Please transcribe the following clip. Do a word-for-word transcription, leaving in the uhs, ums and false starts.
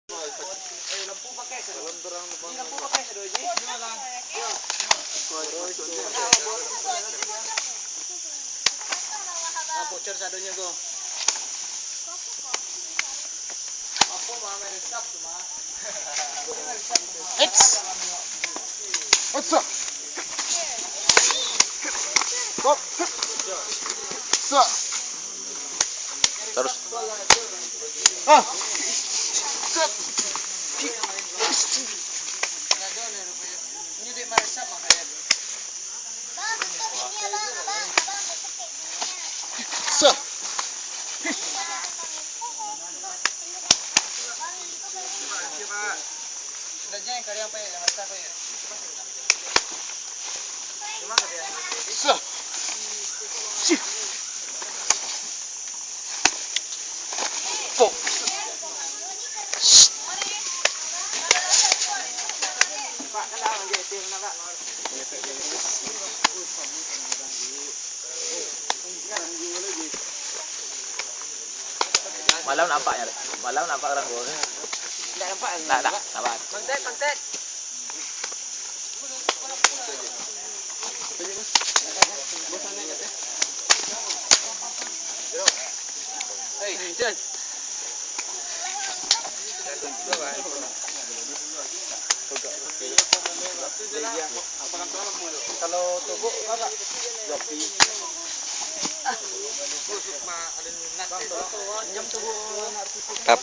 Ah, bocor sadonyo ko. Eits. Eits. Stop. Stop. Terus. Ah. Sah. Sah. Sih. Pok. Malam nampak nyo, Dek? Malam nampak urang ko? Ndak nampak. Ndak, ndak nampak. Kontek, kontek. Kalau tubuk, Pak. Tap.